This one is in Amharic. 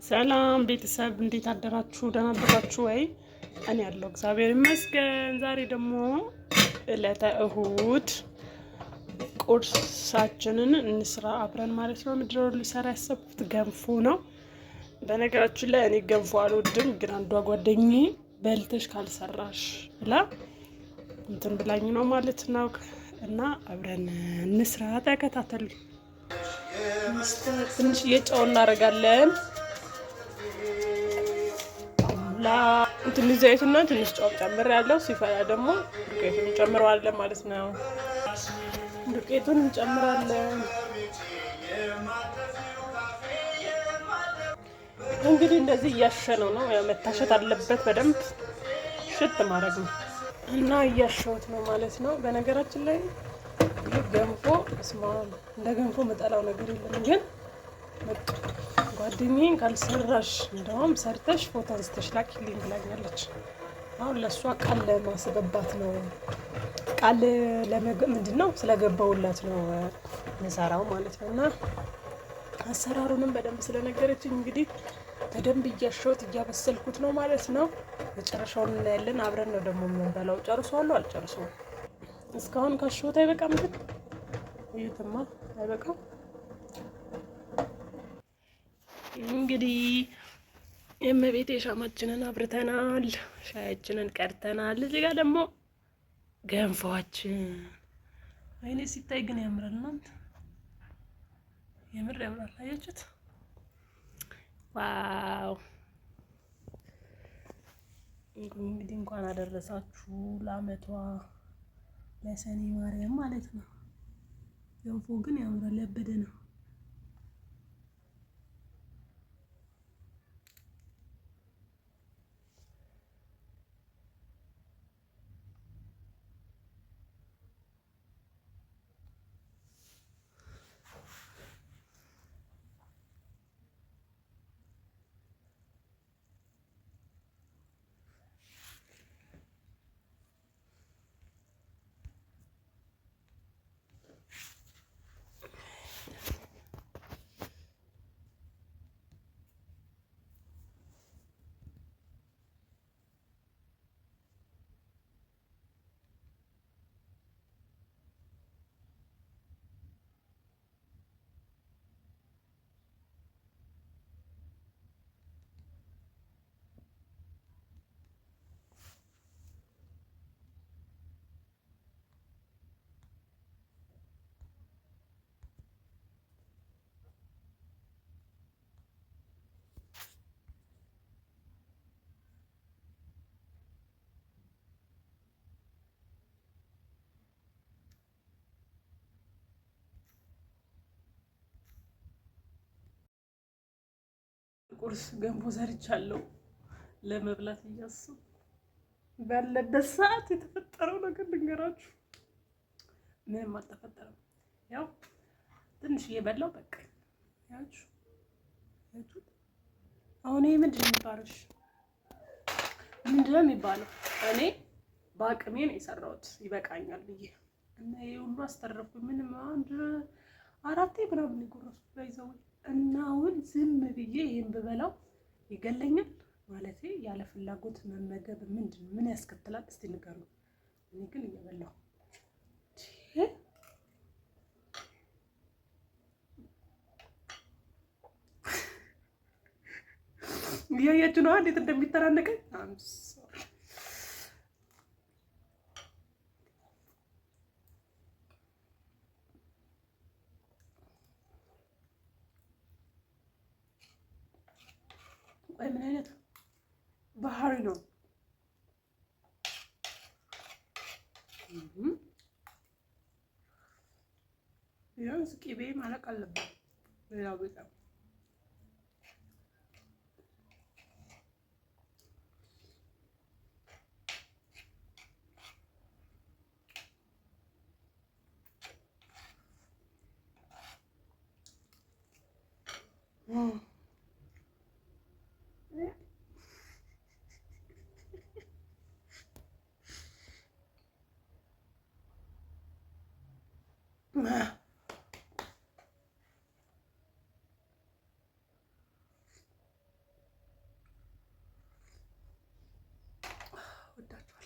ሰላም ቤተሰብ እንዴት አደራችሁ? ደህና አደራችሁ ወይ? እኔ ያለው እግዚአብሔር ይመስገን። ዛሬ ደግሞ ዕለተ እሁድ ቁርሳችንን እንስራ አብረን ማለት ነው። ምንድነው ልሰራ ያሰብኩት ገንፎ ነው። በነገራችን ላይ እኔ ገንፎ አልወድም፣ ግን አንዷ ጓደኛዬ በልተሽ ካልሰራሽ ብላ እንትን ብላኝ ነው ማለት ነው። እና አብረን እንስራ፣ ተከታተሉ። ትንሽዬ ጨው እናደርጋለን። ትንሽ ዘይትና ትንሽ ጨው ጨምር ያለው ሲፈላ ደግሞ ዱቄቱን እንጨምረዋለን ማለት ነው። ዱቄቱን እንጨምራለን። እንግዲህ እንደዚህ እያሸነው ነው። ያው መታሸት አለበት በደንብ ሽት ማድረግ ነው እና እያሸሁት ነው ማለት ነው። በነገራችን ላይ ይህ ገንፎ እስማ እንደ ገንፎ መጠላው ነገር የለም ግን በቃ ጓደኛዬን ካልሰራሽ እንደውም ሰርተሽ ፎቶ አንስተሽ ላኪልኝ ብላኛለች። አሁን ለእሷ ቃል ለማስገባት ነው፣ ቃል ምንድን ነው ስለገባውላት ነው ምሰራው ማለት ነው። እና አሰራሩንም በደንብ ስለነገረችኝ እንግዲህ በደንብ እያሸሁት እያበሰልኩት ነው ማለት ነው። መጨረሻውን እናያለን። አብረን ነው ደግሞ የምንበላው። ጨርሷለሁ አልጨርሰውም። እስካሁን ካሸሁት አይበቃም፣ ግን እዩትማ አይበቃም። እንግዲህ የእመቤቴ ሻማችንን አብርተናል፣ ሻያችንን ቀድተናል። እዚህ ጋር ደግሞ ገንፎአችን አይኔ ሲታይ ግን ያምራል። እናንተ የምር ያምራል። አያችሁት? Wow! እንግዲህ እንኳን አደረሳችሁ ለአመቷ ለሰኔ ማርያም ማለት ነው። ገንፎ ግን ያምራል፣ ያበደ ነው። ቁርስ ገንፎ ሰርቻለሁ ለመብላት እያሰብኩ ባለበት ሰዓት የተፈጠረው ነገር ልንገራችሁ። ምንም አልተፈጠረም። ያው ትንሽ እየበላው በቃ ያችሁ አሁን ይሄ ምንድን ነው የሚባለው? ምንድን ነው የሚባለው? እኔ በአቅሜ ነው የሰራሁት ይበቃኛል ብዬ እና ይሄ ሁሉ አስተረፍኩኝ። ምንም አንድ አራቴ ምናምን የጎረስኩት ባይዘው እና አሁን ዝም ብዬ ይህን ብበላው ይገለኛል ማለት ያለ ፍላጎት መመገብ ምንድን ምን ያስከትላል? እስቲ ንገሩ። እኔ ግን እየበላሁ እያያችሁ ነው እንዴት እንደሚተራነቀኝ። ቆይ ምን አይነት ባህሪ ነው? ቢያንስ ቅቤ ማለቅ አለበት። ሌላው በጣም ወዳችኋለሁ።